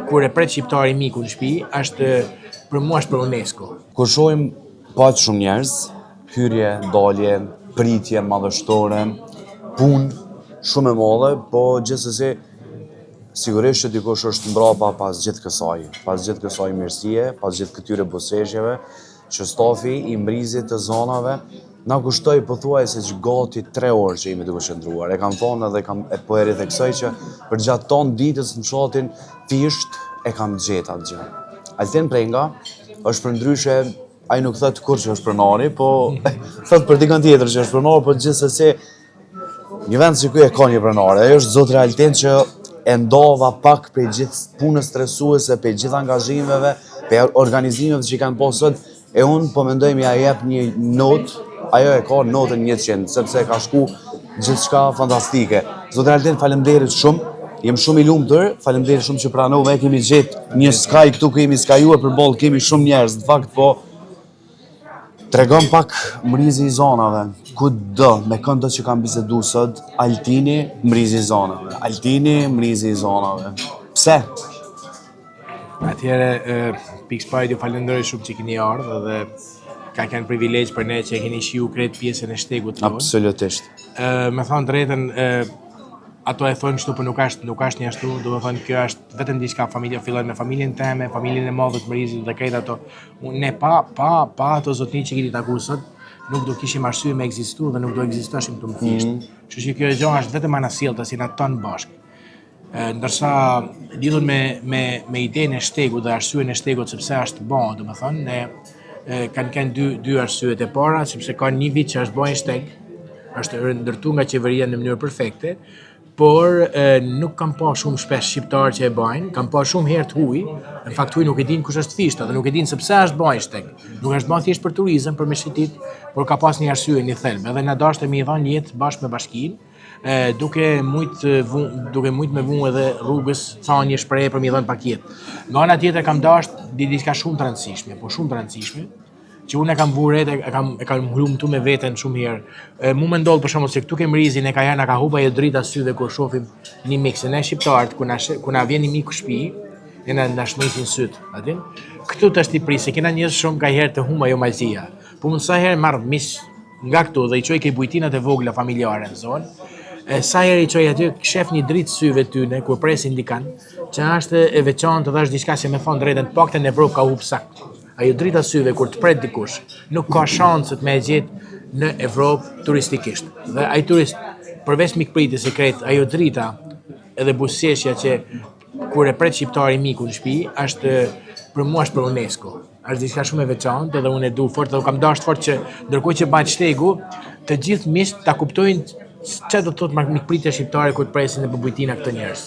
kur e pret shqiptari mikun në shtëpi, është për mua është për UNESCO. Kur shohim po aq shumë njerëz, hyrje, dalje, pritje madhështore, punë shumë e madhe, po gjithsesi sigurisht që dikush është mbrapa pas gjithë kësaj, pas gjithë kësaj mirësie, pas gjithë këtyre buzëqeshjeve, që stafi i Mrizit të Zanave na kushtoi pothuajse që gati 3 orë që jemi duke qëndruar. E kam thonë edhe kam e po e ritheksoj që për gjatë tonë ditës në fshatin Fisht e kam gjetë atë gjë. Altin Prenga është për ndryshe, ai nuk thot kur që është pronari, po thot për dikën tjetër që është pronar, po gjithsesi një vend si ky e ka një pronar. Ajo është zotri Altin që e ndova pak prej gjithë punës stresuese, prej gjithë angazhimeve, prej organizimeve që i kanë pas sot, e unë po mendoj me ja jep një not, ajo e ka notën 100, sepse ka shku gjithçka fantastike. Zotri Altin, faleminderit shumë. Jem shumë i lumtur, faleminderit shumë që pranove, e kemi gjetë një skaj këtu ku jemi skajuar përballë, kemi shumë njerëz, në fakt po tregon pak Mrizi i Zanave, ku do, me kënd do që kam bisedu sot, Altini, Mrizi i Zanave, Altini, Mrizi i Zanave. Pse? Atëherë, pikësëpari ju falenderoj shumë që keni ardhur dhe ka qenë privilegj për ne që e keni shiju krejt pjesën e shtegut tonë. Absolutisht. Me thonë drejtën, ato e thonë kështu, por nuk është një ashtu, do të thonë kjo është vetëm diçka familje, fillon me familjen teme, familjen e madhe të Mrizit dhe krejt ato. Unë ne pa ato zotni që keni taku sot, nuk do kishim arsye me ekzistu dhe nuk do ekzistoshim këtu më thjesht. Kështu që kjo gjë është vetëm anasjellta si na ton bashkë. Ndërsa lidhur me idenë e shtegut dhe arsyen e shtegut sepse është bë, domethënë ne kanë qenë dy arsyet e para, sepse ka një vit që është bë një shteg, është ndërtuar nga qeveria në mënyrë perfekte, por nuk kam pa shumë shpesh shqiptar që e bajnë, kam pa shumë herë të huaj, në fakt huaj nuk e din kush është Fishta dhe nuk e din se pse është bë shteg. Nuk është bë thjesht për turizëm, për me shëtit, por ka pas një arsye, një thelb. Edhe na dashte me i dhënë jetë bashkë me bashkinë, duke mujt me vu edhe rrugës ca një shprehje për mi dhënë pak jetë. Nga ana tjetër kam dasht di diçka shumë të rëndësishme, po shumë të rëndësishme, që unë e kam vu re, e kam hulumtu me veten shumë herë. Mu më ndodh për shembull se këtu ke Mrizin e ka herë na ka hupa ajo drita syve kur shohim një mik, se ne shqiptarët kur na vjen një mik në shtëpi, ne na shmësin syt, a din? Këtu tash ti pris, se kena njerëz shumë ka herë të humba ajo magjia. Po unë sa herë marr miq nga këtu dhe i çoj ke bujtinat e vogla familjare në zonë, sa herë i çoj aty, shef një dritë syve tyne kur presin dikan, që është e veçantë dhe është diçka që me thonë drejtën, të paktën në Evropë ka hup sak. Ajo drita syve kur të pret dikush, nuk ka shanset me e gjetë në Evropë turistikisht. Dhe ai turist, përveç mikpritjes e krejt, ajo drita edhe buzëqeshja që kur e pret shqiptari miku në shtëpi, është për mua është për UNESCO. Është diçka shumë e veçantë dhe unë e du fort dhe u kam dashur fort që ndërkohë që bëhet shtegu, të gjithë miqtë ta kuptojnë çfarë do të thotë mikpritja shqiptare kur të presin në bujtina këto njerëz.